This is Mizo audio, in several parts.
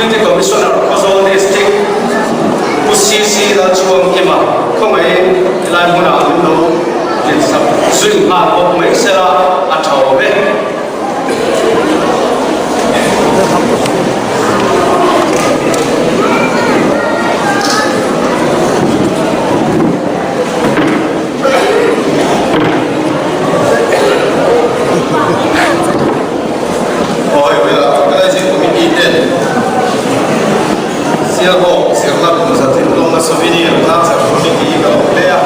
Deputy Commissioner Khawzawl District Pu CC Lalchhuangkima khawngaihin helai hmunah min lo dinsak zui nghal bawk mai sela a tha awm e. Awi Vela Organizing Committee ten Sialhawk zirna kum zatin lawmna souvenir tlanchar committee hi ka lo hle a.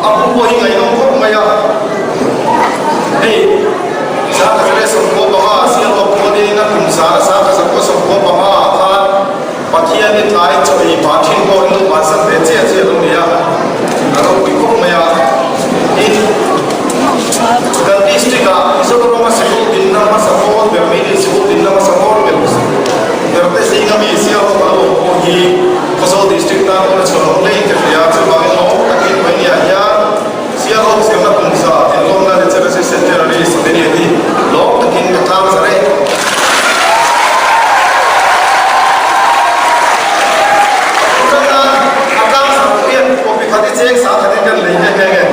A bu pawh hi ngaihnawm khawp mai a. Hei 1995 Sialhawk khuanin a kum 1995 ah khan Pathian i tlai chaw ei pah thin pawh in lo bansan ve chiah chiah lo nia, a ropui khawp mai a. Tin, kan district ah Mizoram a sikul dinna hmasa pawl ber mai ni sikul dinna hmasa pawl ber ber te zinga mi Sialhawk a lo awm pawh hi Khawzawl district tan pawn a chhuanawm hlein ka hria, chuvangin hlawm takin Vawinia hian Sialhawk zirna kumza inlawmna Literacy Centenary Souvenir hi lawm takin ka tlang zar e. Chutah a tlang zar pawh hian copy khat i cheng sa khatin kan lei nghe nghe nge.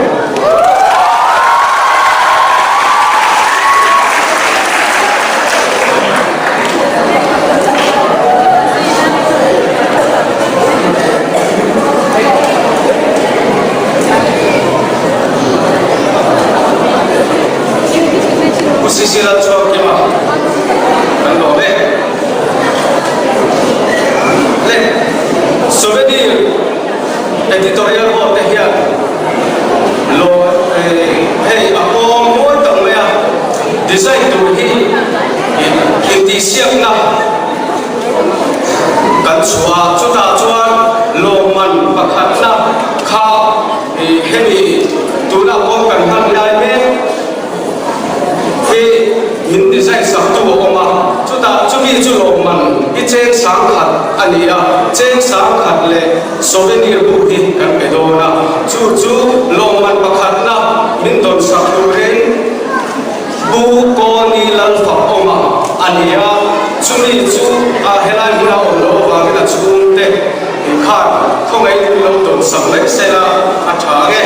Pu Sisi Lalchhuangkima kan lawm e. Le Souvenir Editorial Board te hian lawm hei a kawng mawi tak mai a design tur hi intihsiakna Kan chhuah chutah chuan lawmman pakhatna kha hemi tunah pawh kan hman lai mek hi min design sak tu a awm a, chutah chumi chu lawmman hi cheng sangkhat a ni a, cheng sangkhat leh souvenir bu hi kan pe dawn a, chu chu lawmman pakhatna min dawn sak turin Pu Kawni Lalfakawma a ni a, chumi chu a helai hmuna awm loh avangin a chhungte khan khawngaih lo dawn sak mai sela a tha ang e.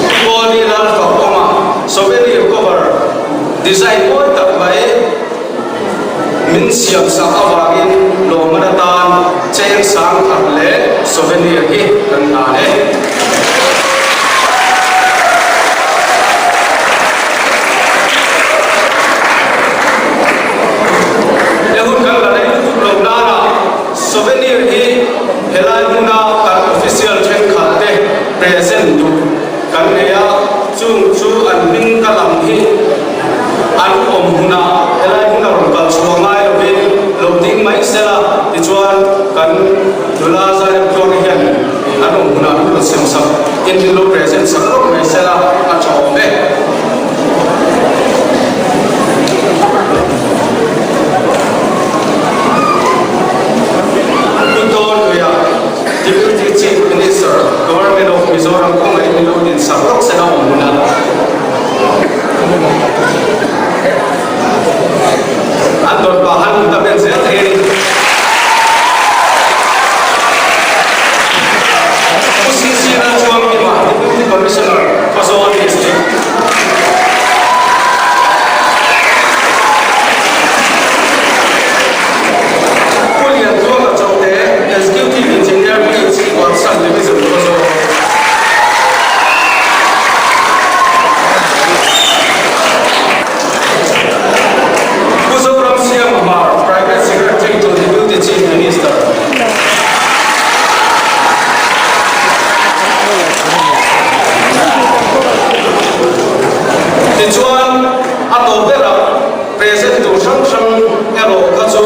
Pu Kawni Lalfakawma souvenir cover design mawi tak mai, Min siam sak avangin lawmman atan cheng sang khat leh souvenir hi kan hlan e. He hun kan la rei lutuk lo nana souvenir hi helai hmuna kan official thenkhat te present duh kan nei a, chung chu an hming ka lam hi An awm hunah helai hmun a rawn kal chhuah ngai lovin lo ding mai sela, tichuan kan nula Zairem Tluanga hian an awm hunah min rawn sem sak in min lo present sak rawk mai sela a tha awm e. Pu Tawnluia, Deputy Chief Minister, Government of Mizoram kawngah in min lo din sak rawk sela awm hunah. An dawt pah han ta vel zel thei a ni. Pu CC Lalchuangkima, Deputy Commissioner, Khawzawl District. Pu Liantluanga Chawngte, Executive Engineer, PHE Workshop Division, Khawzawl. Pu Zoram Siam Hmar, Private Secretary to Deputy Chief Minister. Tichuan, a tawp berah present tur hrang hrang erawh kha chu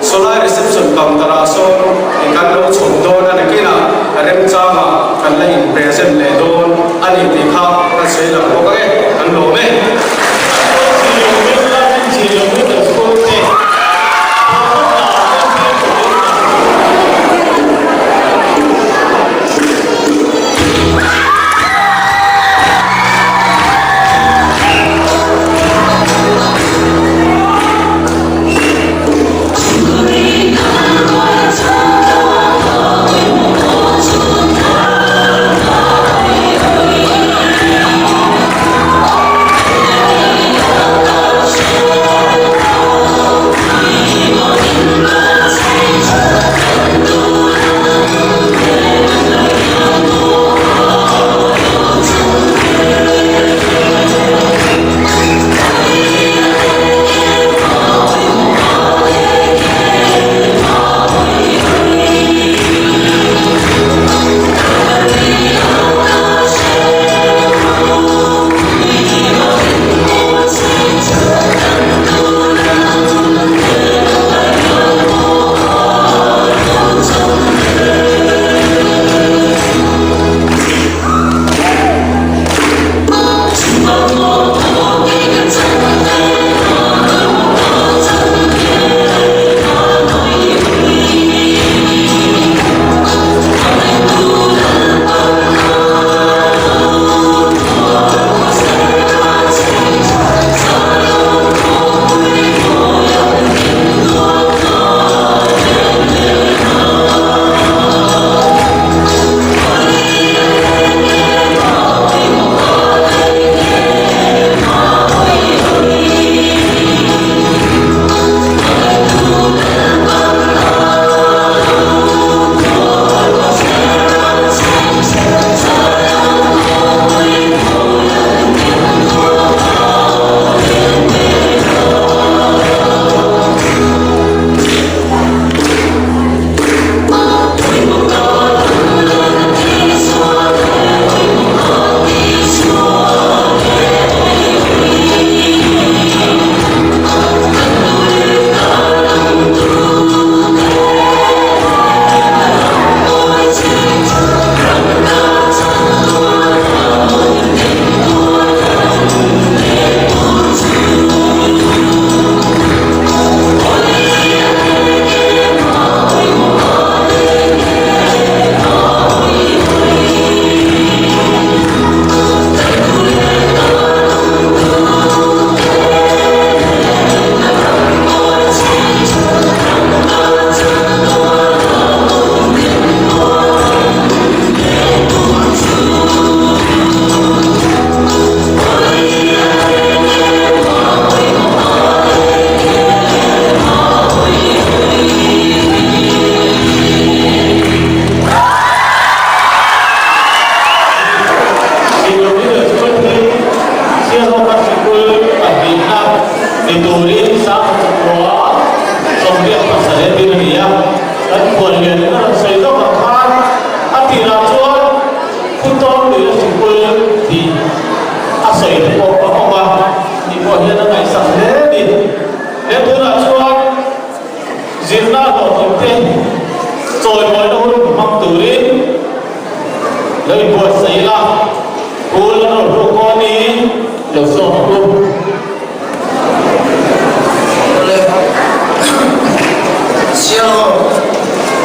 sawlai reception counter ah sawn kan lo chhawp dawn a ni kinah remchangah kan la in present leh dawn a ni tih kha ka sawi lang bawk ang e, kan lawm e.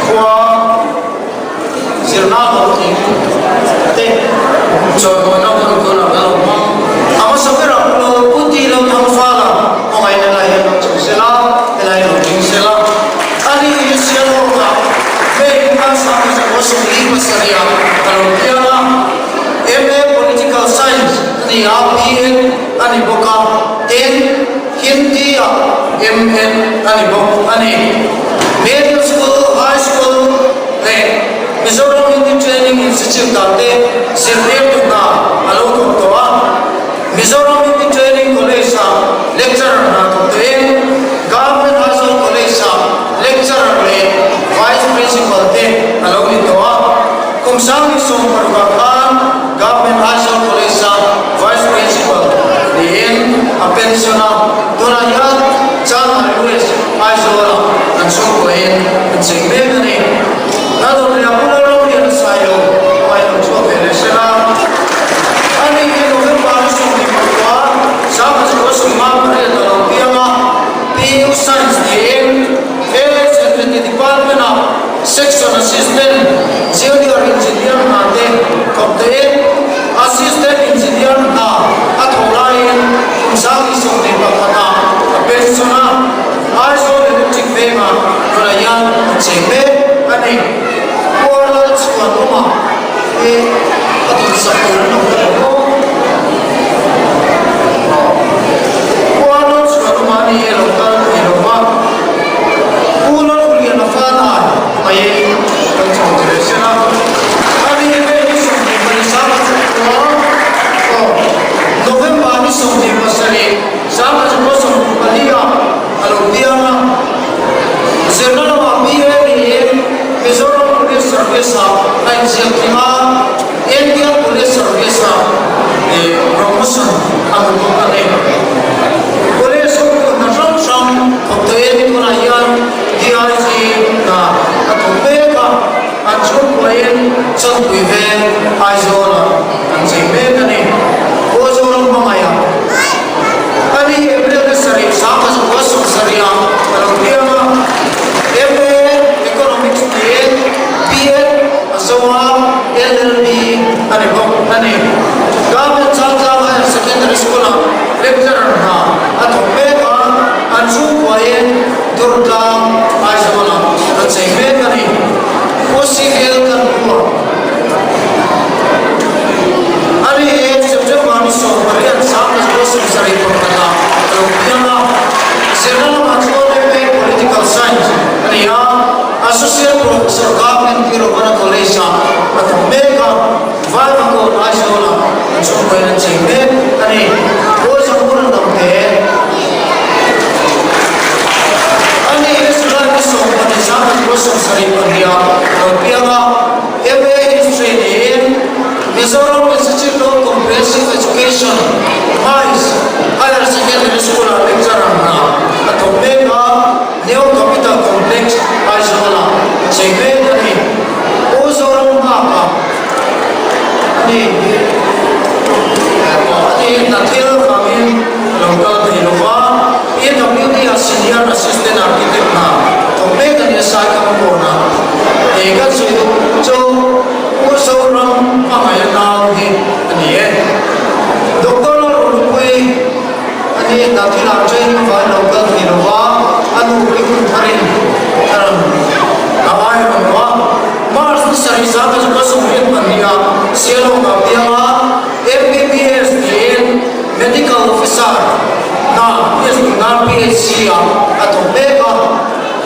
Khua zirna hlawhtling te chawimawina hun tunah kan lo hmang. A hmasa berah lo Pu Ti Lo Thang Fala hmangaihna lai hian lo chho sela, helai lo ding sela. Ani hi Sialhawkah May khan 1947 ah ka lo piang a, MA Political Science a ni a, BN a ni bawk a, tin Hindi-ah MN a ni bawk a ni. Middle School, High School leh Mizoram Hindi Training Institute-ah te zirtirtu hna a lo thawk tawh a. Mizoram Hindi Training College-ah lecturer hna thawk tawhin Government Aizawl College-ah lecturer leh Vice Principal te a lo ni tawh a. Kum 2016 khan Government Aizawl College-a Vice Principal niin a pension a, tunah hian Chanmari West Aizawl-ah an chhungkuahin an cheng mek a ni. Lalawmlia Pu Lalramlian a sai lo, hmai lo chhuak ve leh sela. Ani hi November ni 26 1958 a lo piang a, PU Science niin AHNT Department-ah Section Assistant Junior Engineer hna te thawk tein Assistant Engineer hna a thawh laiin kum 2021 ah a pension a, Aizawl Electric Vengah tunah hian a cheng mek a ni. Kuala chhuan awmah hi a dinsak tur an awm ta lo maw? Kuala chhuan awmah a ni e lo kal thei lo va. Pu Lalhliana Fanai mai kan chho ve sel a, a ni ve ni 22 sangha aw November ni 27 sangha 24 ah a lo piang a, zirna lamah BA niin Mizoram Police Service ah a inziak tling a, India Police Service ah promotion a hmu bawk a ni. Police hotu hna hrang hrang thawk tawhin tunah hian DIG hna a thawk mek a, an chhungkuain Chawlhpui Veng Aizawlah an chei mek a ni. Pu Zoram hmangaih a ni April ni sarih 1970 ah a lo piang a, MA Economics niin BEd a zo a, LLB a ni bawk a ni. Government Chaltlang Higher Secondary School-ah lecturer hna a thawk mek a, an chhungkuain Durtlang Aizawlah a chei mek a ni. Pu CL Kanpur a ni e, September ni 18 1971 ah a lo piang a, zirna lamah chuan MA Political Science a ni a, Associate Professor Government Tiruvana College-ah a thawk mek a, Vaivakawn Aizawlah an chhungkawiin an chei mek a ni. Kawizampur an dam hle. A ni hi July ni 12 1972 ah a lo piang a, MA History niin Mizoram Institute of Comprehensive Education, MICE, Higher Secondary School-ah lecturer hna a thawk mek a. Neo Capital Complex Aizawlah a chei mek a ni. Pu Zoram Nghaka a ni hi a ni hna thil avangin a lo kal thei lo va, PWD ah Senior Assistant Architect hna thawk mek a ni a Saikam kawnah he kan sawi duh chu Pu Zoram hmangaih a nau hi a ni e. Doctor Lalrunpui. A ni hna thilah training vai lo kal thei lo va, a nu hi hun tharin a rawn a ai rawn lo a. March ni sarih zan chu ka 22 ah Sialawk ah piang a, MBBS niin Medical Officer hna East Dungdar PHC ah a thawk mek a,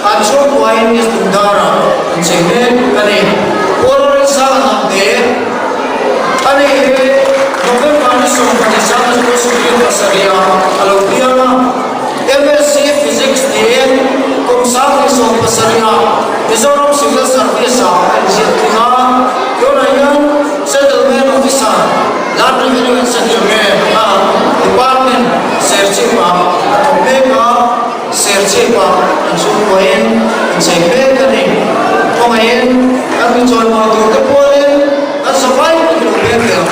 an chhungkuain East Dungdar ah an chei mek a ni. Kuala Hnamte. A ni hi November ni 12 1977 ah a lo piang a, MSc Physics niin kum 1970 ah Mizoram Civil Service ah a inziak tling a, tunah hian Settlement Officer, Land Revenue and Settlement a Department Serchhip ah a thawk mek a, Serchhip ah an chhungkuain an chei mek a ni. Khawngaihin kan mi chawimawi tur te pualin kan safai pawh hi lo pek ve ang.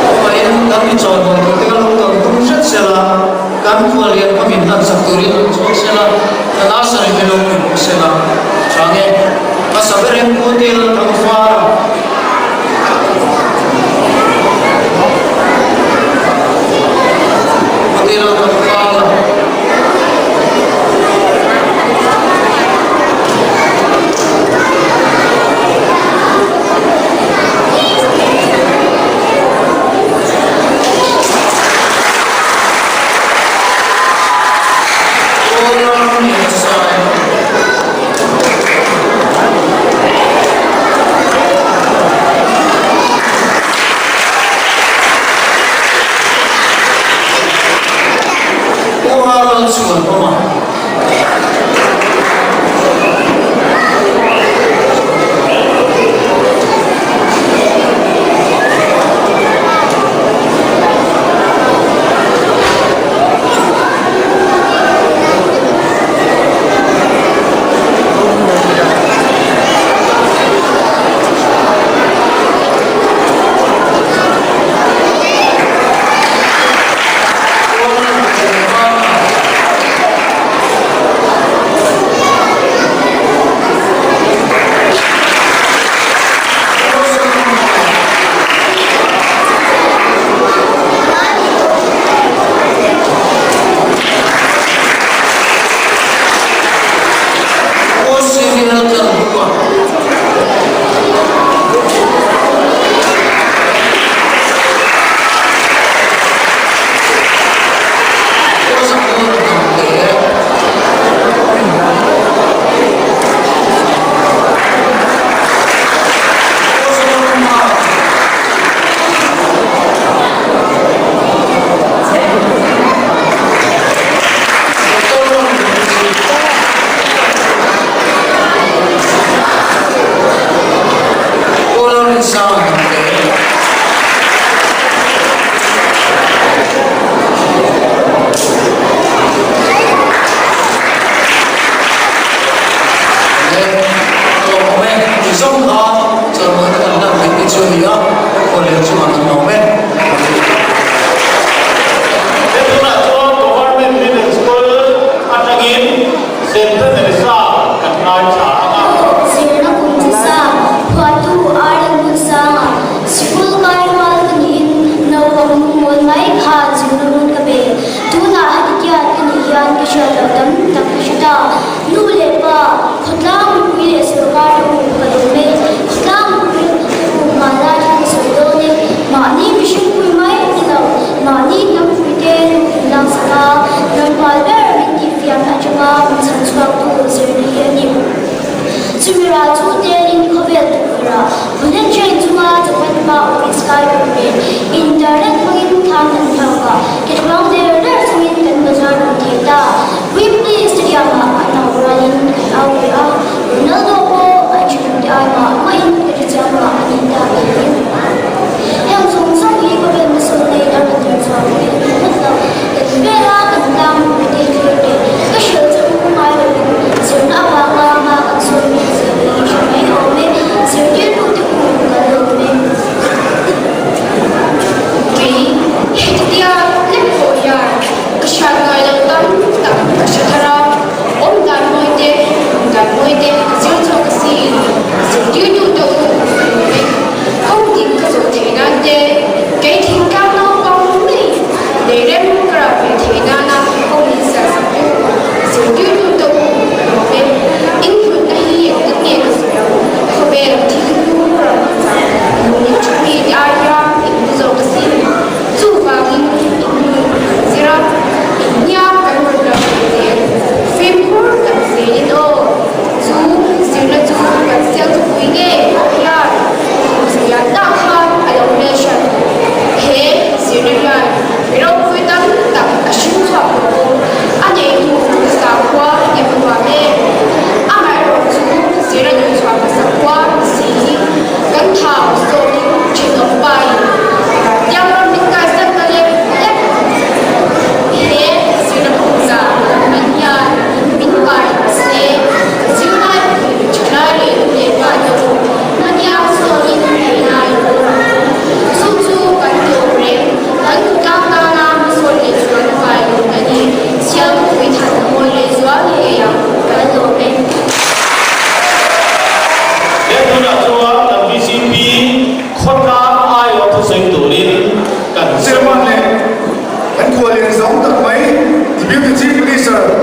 Khawngaihin kan. mi chawimawi tur te kha lo kal tum hret sela, kan khuallian kha min hlan sak turin lo chhuak sela, ka nursery hi lo pui bawk sela a tha nge. Hmasa ber in Pu Til Thangfara. Pu Til Thangfara. Zirna kum chi sa, phuahtu Arlen Hmunsanga, sikul kai rual ka niin naupang lungmawl mai khan zirna run ka pe. Tunah heti tiat ka nih hian ka hriat loh tam tak ka hre ta. Nu leh pa, khawtlang mipui leh sorkar te u ka lawm e. Khawtlang mipui te u hmanlai hi ka sawi dawn e. Mahni mihring pui mai ni lo, mahni hnam pui te lu in laksak a, hnam pal ber min tihfiamna atanga min chhan chhuaktu zirna hi a ni. Chumi ral chu telin khawvel tukverhah bullet train chunga Japan hma office kai awm nen internet hmangin thlam kan thlak a, kethuang der der chungin kan bazar awm thei ta. Wembley Stadium-ah an au rualin kan au ve a, Ronaldo pawh an ṭhenawmte ai mah mahin ka hre chiang mah a nih ta niin. Heng zawng zawng hi khawvel hmasawn laiin a rawn darchhuah ve a ni ngawt lo. Kan vela kan tlang mite thlir leh ka hrilh chu ngai lovin zirna avanga hma kan sawn hmel zia hi i hre mai awm e, zirtirtute u kan lawm e. Kei, hetitia lek pawh hian ka hriat ngai lo tam tak ka hre thar a, awm dan mawi te, awm dan mawi te ka zir chhuak asin, zirtirtute u kan lawm e. Kawng dik ka zawh theih nan te, kei thingtlang naupang mai lei rem ka rah ve theih nana kawng min siam sak tu zirtirtu te u ka lawm e. In hlutna hi engtin nge ka sawi ang? Khawvel thil hlu ram chak lung tha mi te ai hian in hmu zawk asin. Chuvangin in nun kan zir a, in hniam kan rawn ram ve zel. Fimkhur tak zelin aw, chu zirna chu kan sial thupui nge pawh hian kumzalian tak khan a lo hmelhriat tawh. He zirna hian mi ropui tam tak a hring chhuak tawh bawk. A neitu sakhua i va nuam em? Amaherawh chu zirna nun chhuah hmasa khua si hi kan thau zawkin thenawm pain tiang ram min kaisan ta lek lek. He zirna phungza kan hman hian min kai se, zirlai pui thalai leh nu leh pa te u hmaniang zawkin ei lai pawh chu chu kan tawp reng. Kan. Minister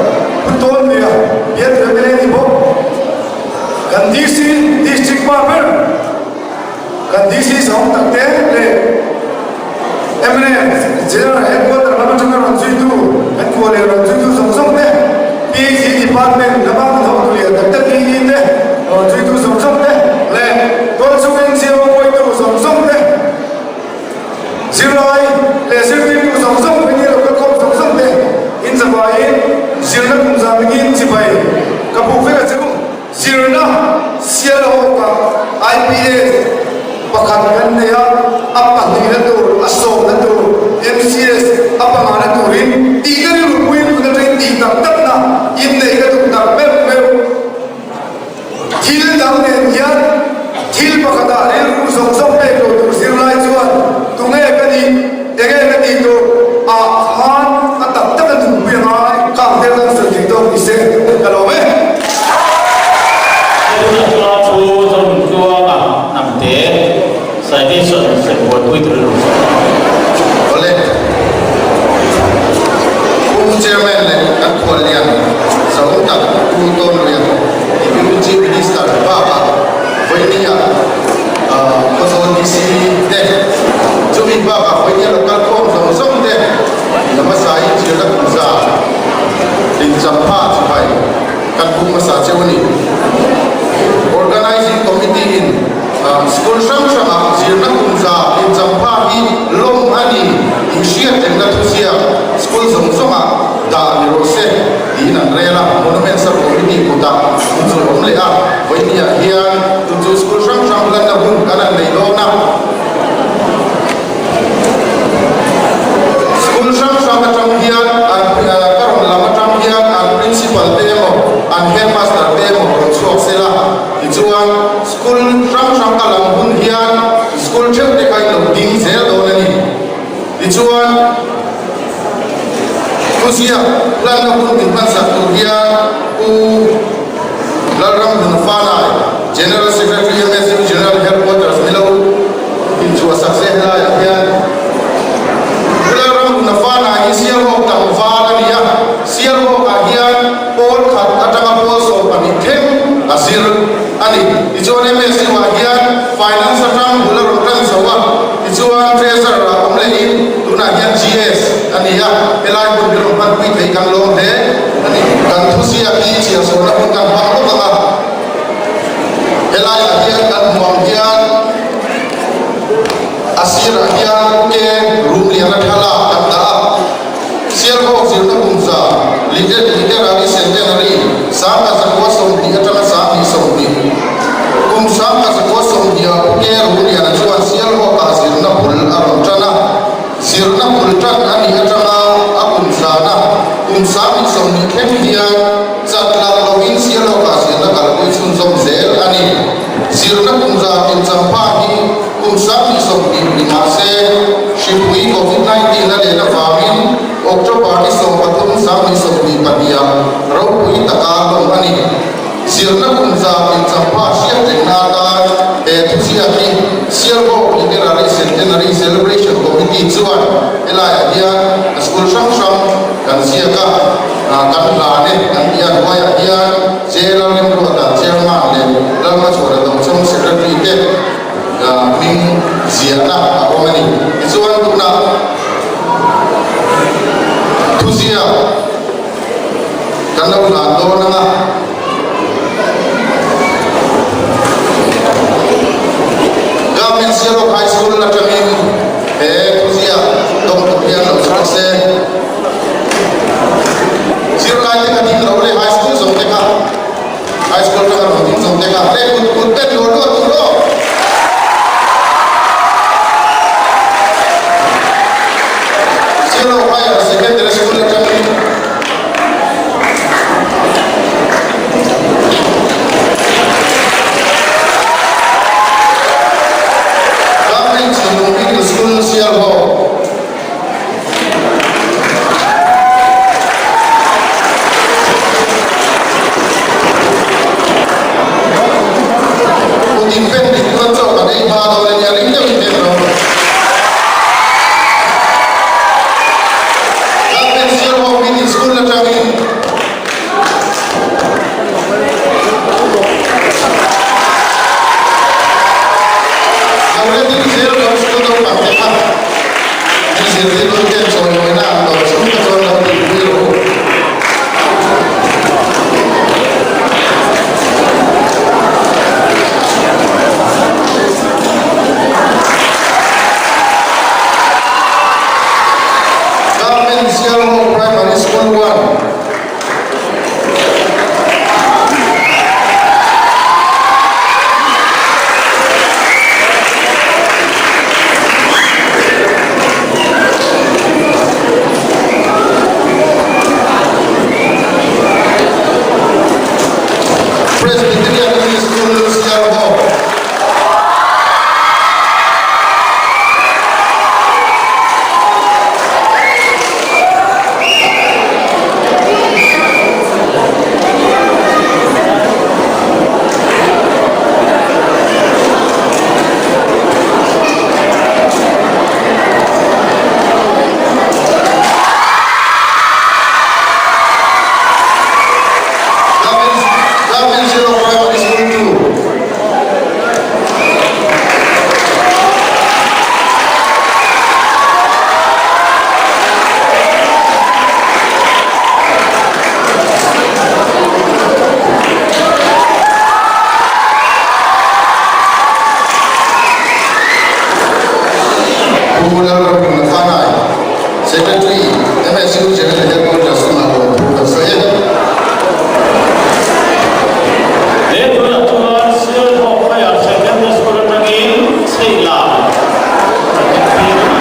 Pu Tawnluia bialtu mla ni bawk, kan DC District pa ber, kan DC sawm tak te leh mla General Headquarter lam atanga rawn zuitu, kan khua leh rawn zuitu zawng zawng te, PHD Department lama kan hotu lian tak tak EE te rawn zuitu zawng zawng te leh Tualchhung NGO hruaitu zawng zawng te, Zirlai leh zirtirtu zawng zawng pahnih lo ka khawm zawng zawng te in zavaiin zirna kum zan dingin chibai ka buk vek a che u. Zirna Sialhawka IPA pakhat kan nei a, a pahnihna tur, a sawmna tur, MCS a pangana turin tih ka rilru puiin tun atangin tih tak takna inneih ka duh tak meuh meuh. Thil dang nen hian thil pakhatah rilru zawng zawng pek lo tur zirlai chuan tunge ka nih, enge ka tih tur ah khan a tak tak a nunpui a ngai, khang vel kan sawi thei tawk ni se ka lawm e. Hei hla chu Zonuntluanga Hnamte Citation sem buaipui tur a lo sawi a. Awle, Pu Chairman leh kan khuallian Zahawm tak Pu Tawnluia, Deputy Chief Minister bakah Vawinia Khawzawl DC te, chumi bakah Vawinia local khawm zawng zawng te hmasa in zirna kumza inchampha chibai kan buk hmasa cheu a ni. Organizing Committee in School hrang hrangah zirna kumza inchampha hi lawm a ni tih hriatrengna thuziak school zawng zawngah dah ni rawh se tiin an rel a, Monument Sub Committee kutah an chu awm leh a, vawinia hian chu chu school hrang hrang lanna hun kan han nei dawn a. School hrang hrang atang hian an ka rawn lam atang hian an principal te emaw an headmaster te emaw rawn chhuak se la, tichuan school hrang hrang ka lam hun hian school theuh te kha in lo ding zel dawn a ni. Tichuan thuziak hlanna hun min hmansak tur hian Pu Lalramhlun Fanai, General Secretary MSU General Headquarters ni lo inchhuahsak se helaiah hian Pu Lalramhlun Fanai hi Sialhawk tlangval a ni a, Sialhawkah hian pawl khat atanga pawl 12 thleng a zir a ni. Tichuan MSU-ah hian Finance atang bul a rawn tan chho a, tichuan Treasurer ah awm lehin tunah hian GS a ni a, helai hun hi rawn hmanpui thei kan lawm hle a ni. Kan thuziak hi chhiahsawhna hun kan hmang lawk ang a, helaiah hian kan hmu ang hian a sirah hian ke rum lian a thlalak kan dah a, Sialhawk zirna kumza Literary Centenary 1920 atanga 2020 kum 1920 ah Pu Ke Rumliana chuan Sialhawkah zirna bul a rawn tan a, zirna bul tan a nih atanga a kum zana kum 2020 thleng hian chat lak lovin Sialhawkah zirna kalpui chhunzawm zel a ni. Zirna kumza tinchangpha hi Kum 2020 ni mah se, hripui Covid 19 a len avangin October ni 13 2024 ah ropui taka lawm a ni. Zirna kum za inchampha hriatrengna atan he thuziak hi Sialhawk Literary Centenary Celebration Committee chuan helaiah hian school hrang hrang kan ziak a, kan hlan e an ti a, hnuaiah hian J Lalremruata Chairman leh Lalhmachhuana Dawngchawng Secretary te hming ziahna a awm a ni. Tichuan tunah thuziak kan lo hlan dawn ang a. Government Sialhawk High School atangin he thuziak dawng tur hian lo chhuak se. Zirlai te kha ding lo le High School zawng te kha. High school atanga rawn ding zawng te kha hle kut kut pen luah luah tur aw. zirtirtuten chawimawina an dawn chhung te chuan lo tihpui rawh u. Government Sialhawk Primary School 1. Presbyterian English School Sialhawk. Government Sialhawk Primary School 2. Pu Lalramhmun Khanai, Secretary, MSU General Headquarters chungah lawmthu kan sawi e. He tunah chuan Sialhawk Higher Secondary School atangin chheihlam kan entir a.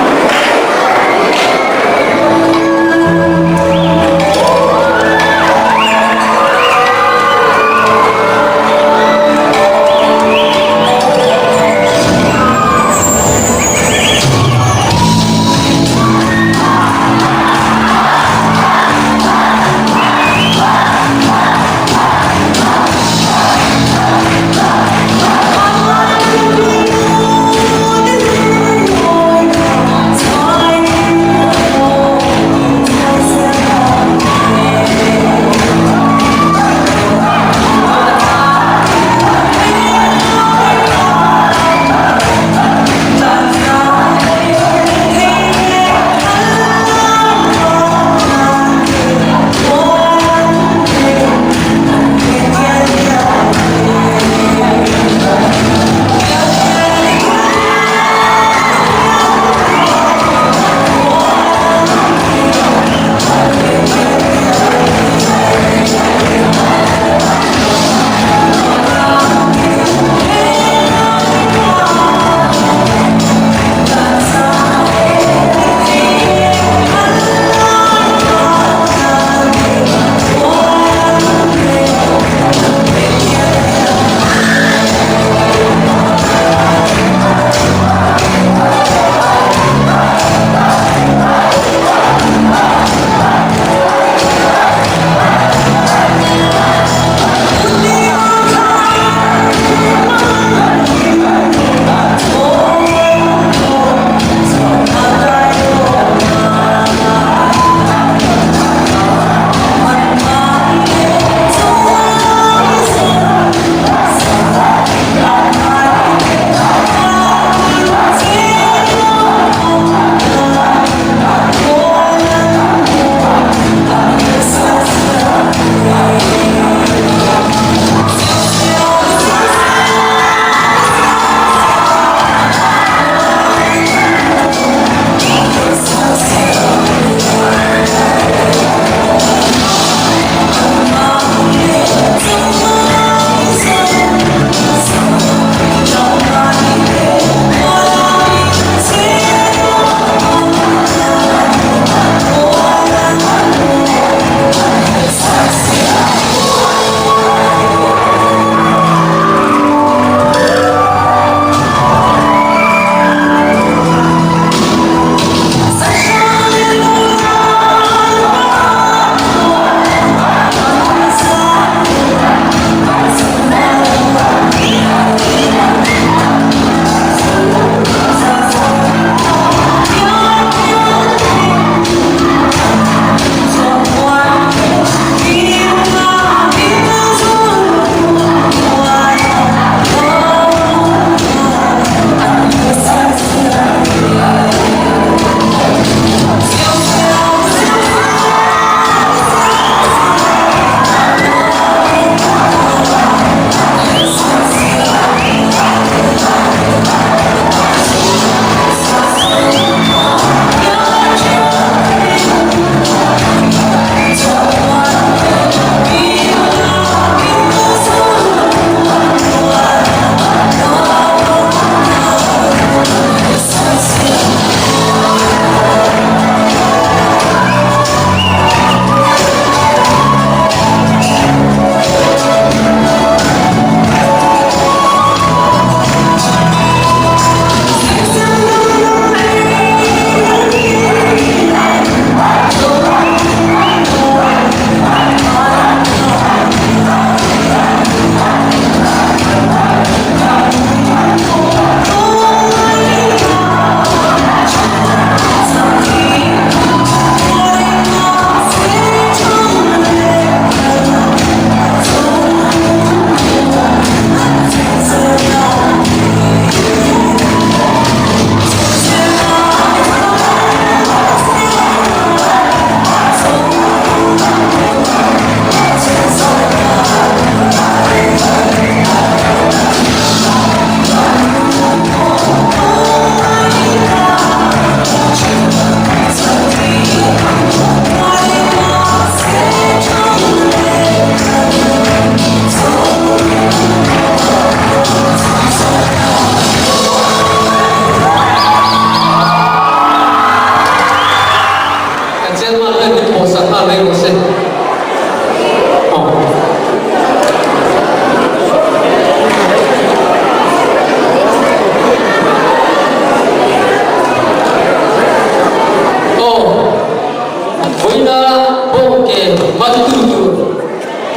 Vawiina bawngke mantu tur,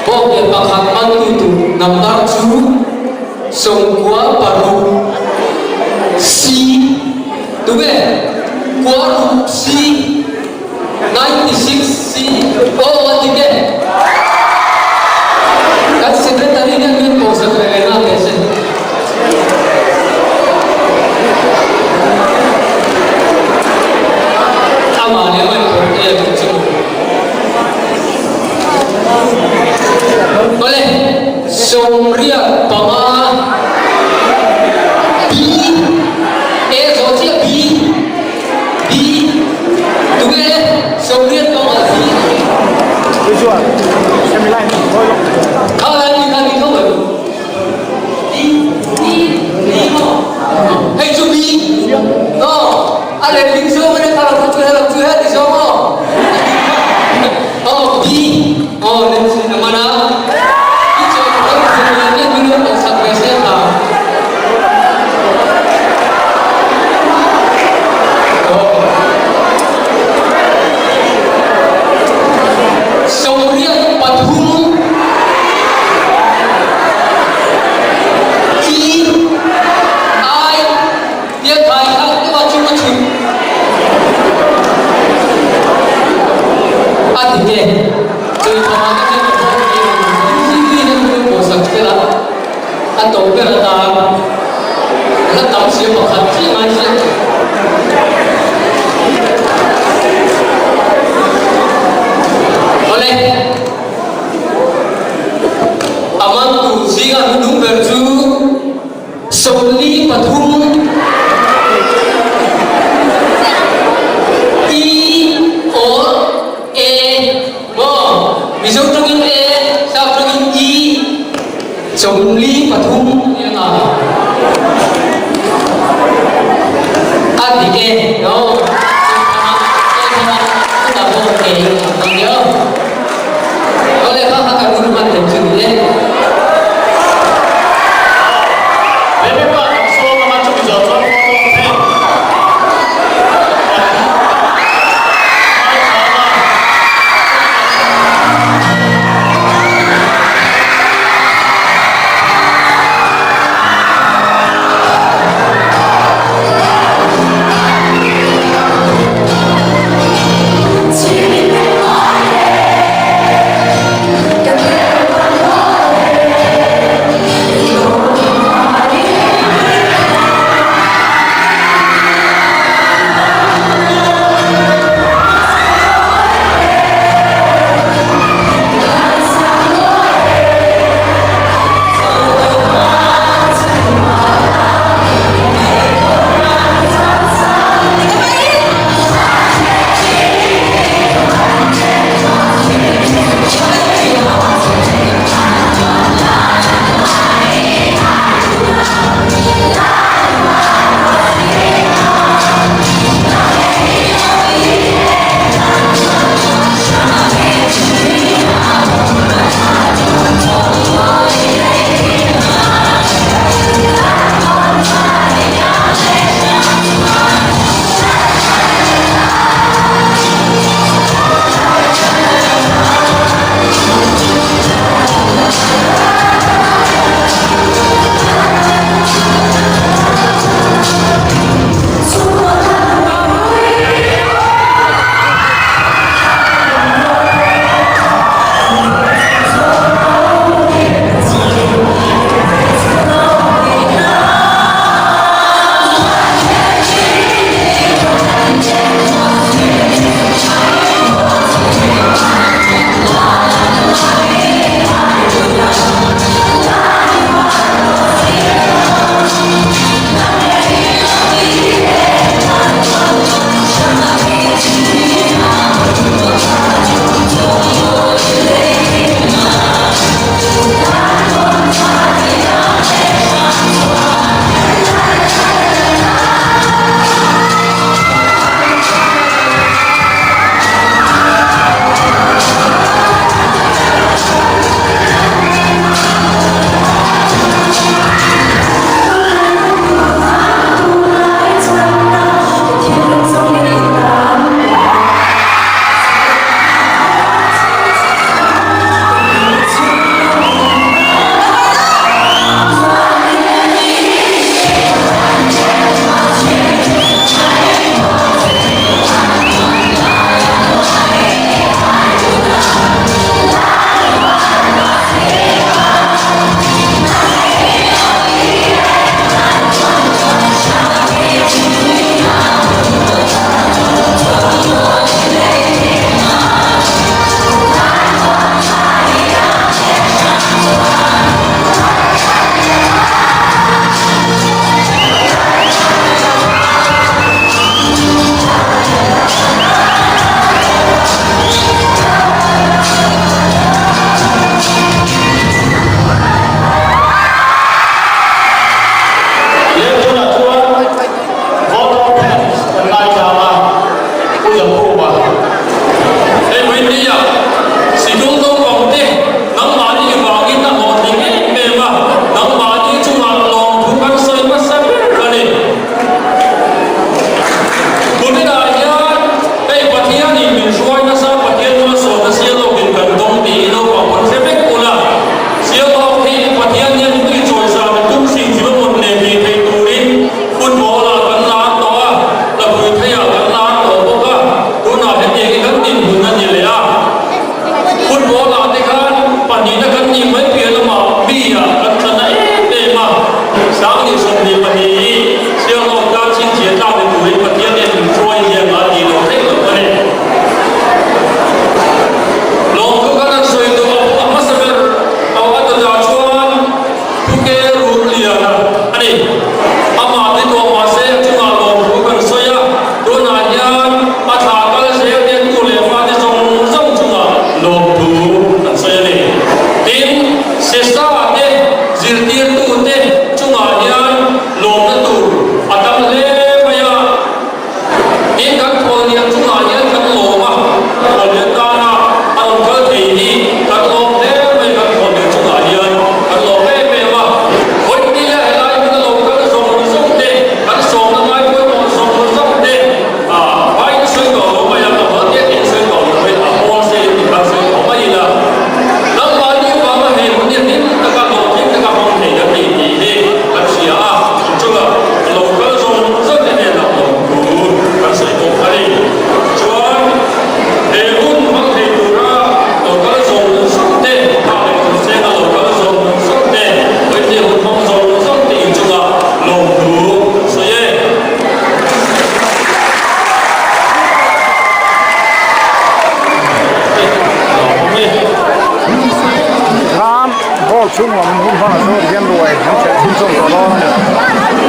bawngke pakhat mantu tur number chu 96 C tunge kua ruk C 96 C aw a ti ke kan secretary hian min pawhsak ve leh nghal teh se. Amah leh amah inpawh em chu Awle, 85 B A zawh chiah B B tunge le 85 B Kha lai mi kha ni tho mai. Hei chu bi no a letling zawng ania kha lo kha chu hello chu heti zawng aw aw bi aw letling a man a i chaw ka lo chu lian lian min lo pawh sak ve se kha 83. E I tia thai kha te wa chu a chhun a ti te chei thama te hian a bawk e zingli hian min lo sak zel a a to ber atan la tam sia pakhat chiah ngai chiah Awle. A man tur zinga hnuhnung ber chu 43 E or A maw? Mizo tawngin A, Sap tawngin E, 43 nia nga a dik e no. Chutah pawh A a hmang nia. Chhung lam hun hmangah chuan hian ruai an ṭhelh chhunzawm tawh dawn a ni.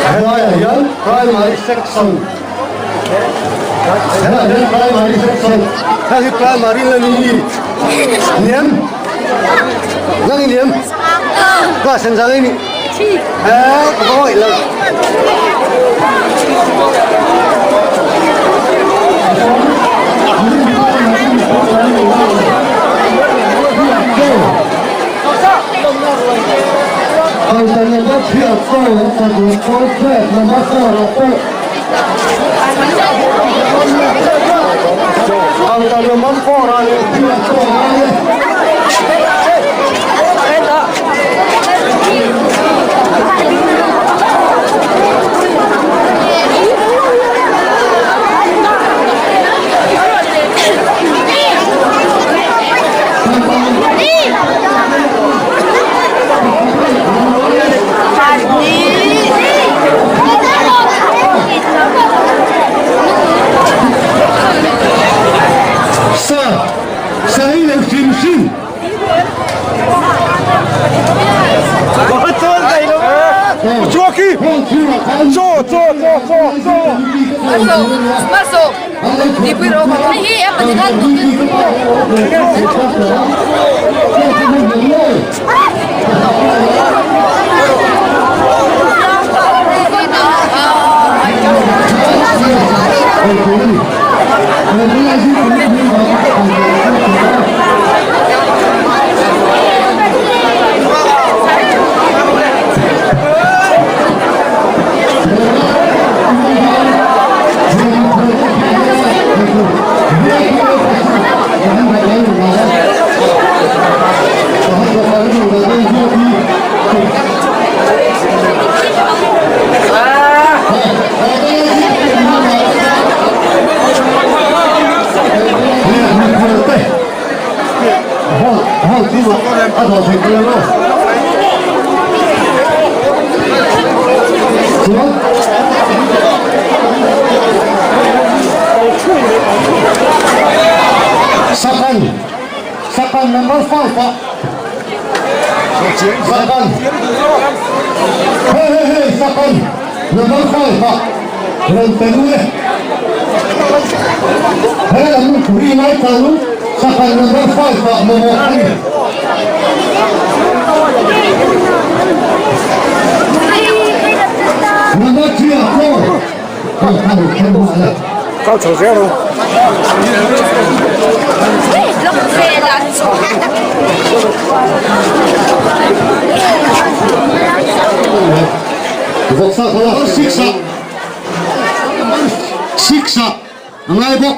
Helaiah hian primary section helaiah hian primary section hei hi primary la ni mi niam nang i niam class an zang i ni eh ka va ngawih lo. Sa sa hi lo hrim hrim. Sakan Sakan number 5 ah Sakan Hey hey hey Sakan number 5 ah Rawn pe nu e He lam ri lai chang Sakan number 5 ah mamawh a ni. Number 3 ah pawh Kal chho zel ru. Vawksa kha six ah six ah a ngai bawk.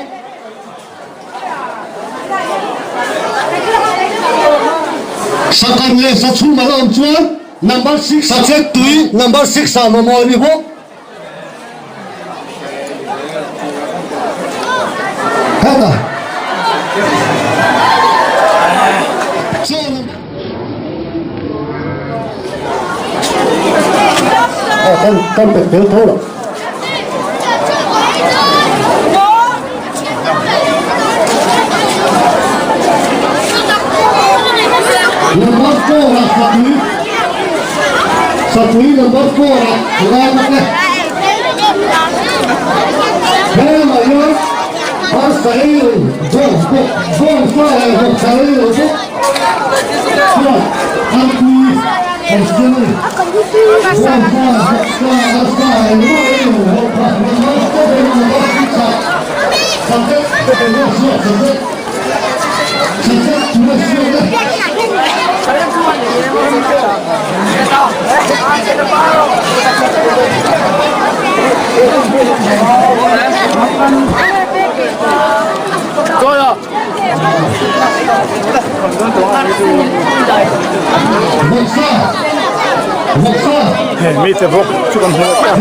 Sakar leh sachhung a la awm chuan number six ah chet tui number six ah mamawh a ni bawk. Heta Kan kan pet fel tho lo. Number 4 ah Sapui Sapui number 4 ah ngai bawk e. Helamah hian Arsa ei lo bawng bawk bawng sa leh vawk sa ei lo bawk chuan artui kan siam a ni. Bawng sa, vawk sa, arsa engmah ei lo ho kha number 7 number 6 ah Subject Subject Subject Subject. Hei mite bawk chu kan hmu leh ta.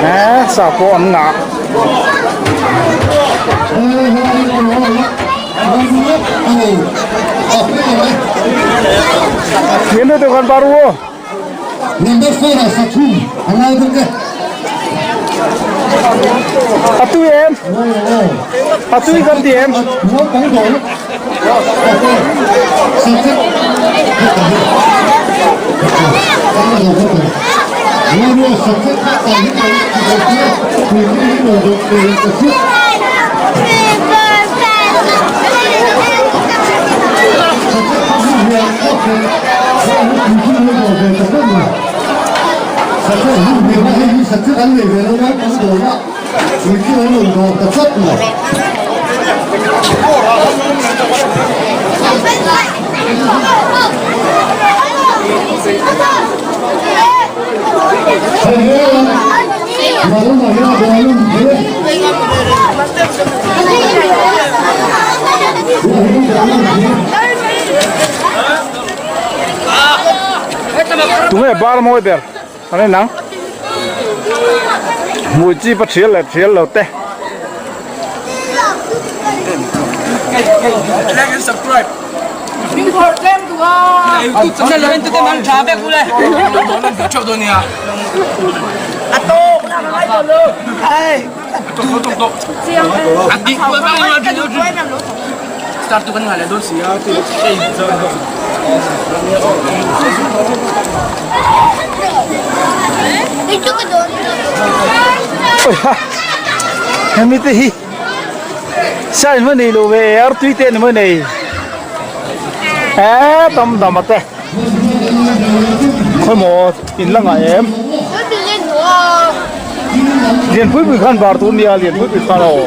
He sa pawh an ngah. Mian deuh deuh khan bar u aw. Number 4 ah Sathum a ngai bawk e. A tui em? A tui kan ti em? Naupang dawn. Subject Tunge bar mawi ber an en ang hmui chi pa thial leh thial lo te. Like and subscribe. Oi ha hemi te hi sign maw nei lo ve artui te ni maw nei eee tam dam a te khawimaw in la ngah em lianpui pui khan bar tur nia lianpui pui khan aw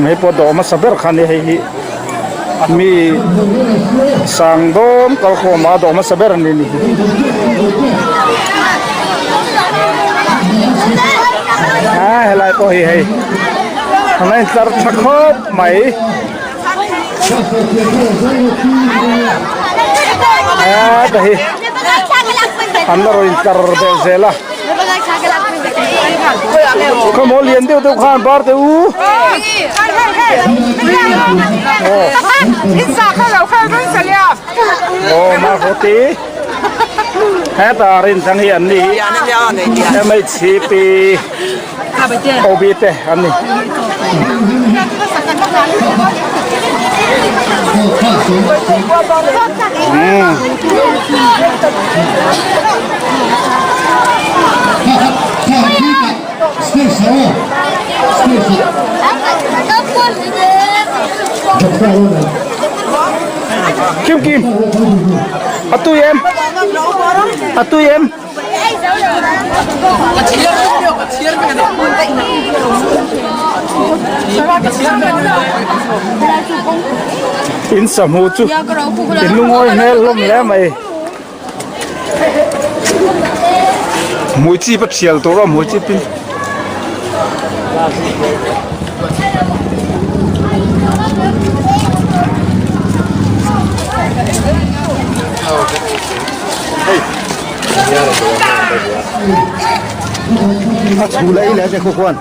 hei pawh dawh hmasa ber kha nia hei hi mi sang dawm kalkhawm a dawh hmasa ber a ni ni hi. A helai pawh hi hei an la intlar tha khawp mai a ta hi an la rawn intlar belh zel a khawmaw lian deuh deuh khan bar teh u aw mahruati heta rinthang hi an ni MHCP OB te an ni. Kim Kim a tui em a tui em In sahmu chu in lungawi hmel hlawm hle mai hmui chip a thial tur a hmui chip in. A chhu leh i leh te khu khuan.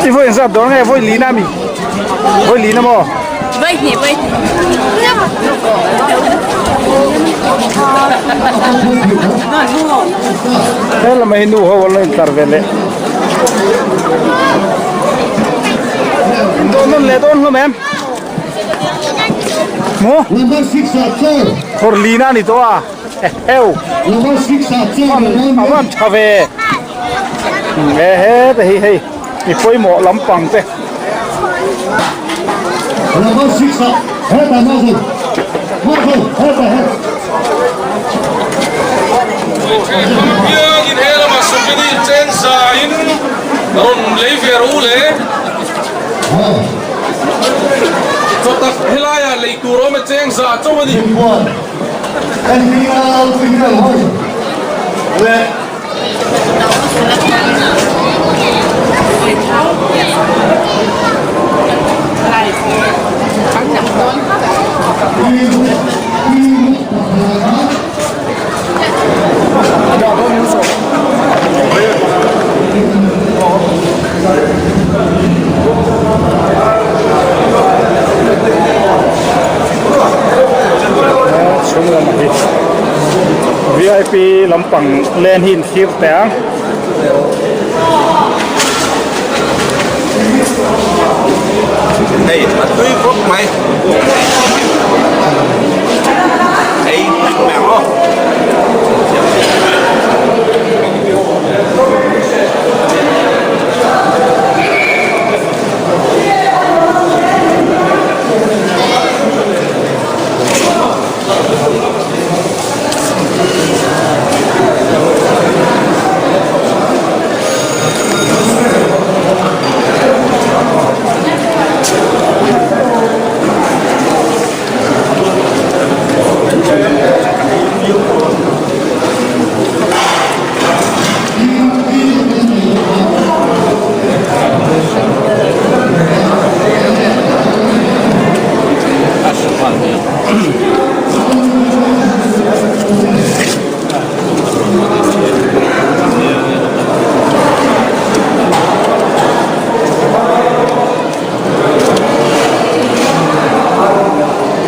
I vawi zat dawn nge vawi lina mi vawi lina maw He lamah hi nu ho an lo intlar ve leh. In dawn nawn leh dawn hlawm em? Maw? Number 6 ah chaw. Khawr lina a ni tawh a. Eheu. Number 6 ah chaw. A van tha ve. Ehe te hi hei mi pawimawh lampang te. Number 6 ah hetah Mazel. Mazel hetah he. Biakin he lamah souvenir chen zaiin rawn lei ve rawh u le. Chawtak helaiah lei tur awm e cheng za chauh a ni. Chhung lamah hi vip lampang len hi inthlir teh ang. Hei a tui bawk mai. Ei tak mai ang aw.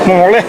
Mawle.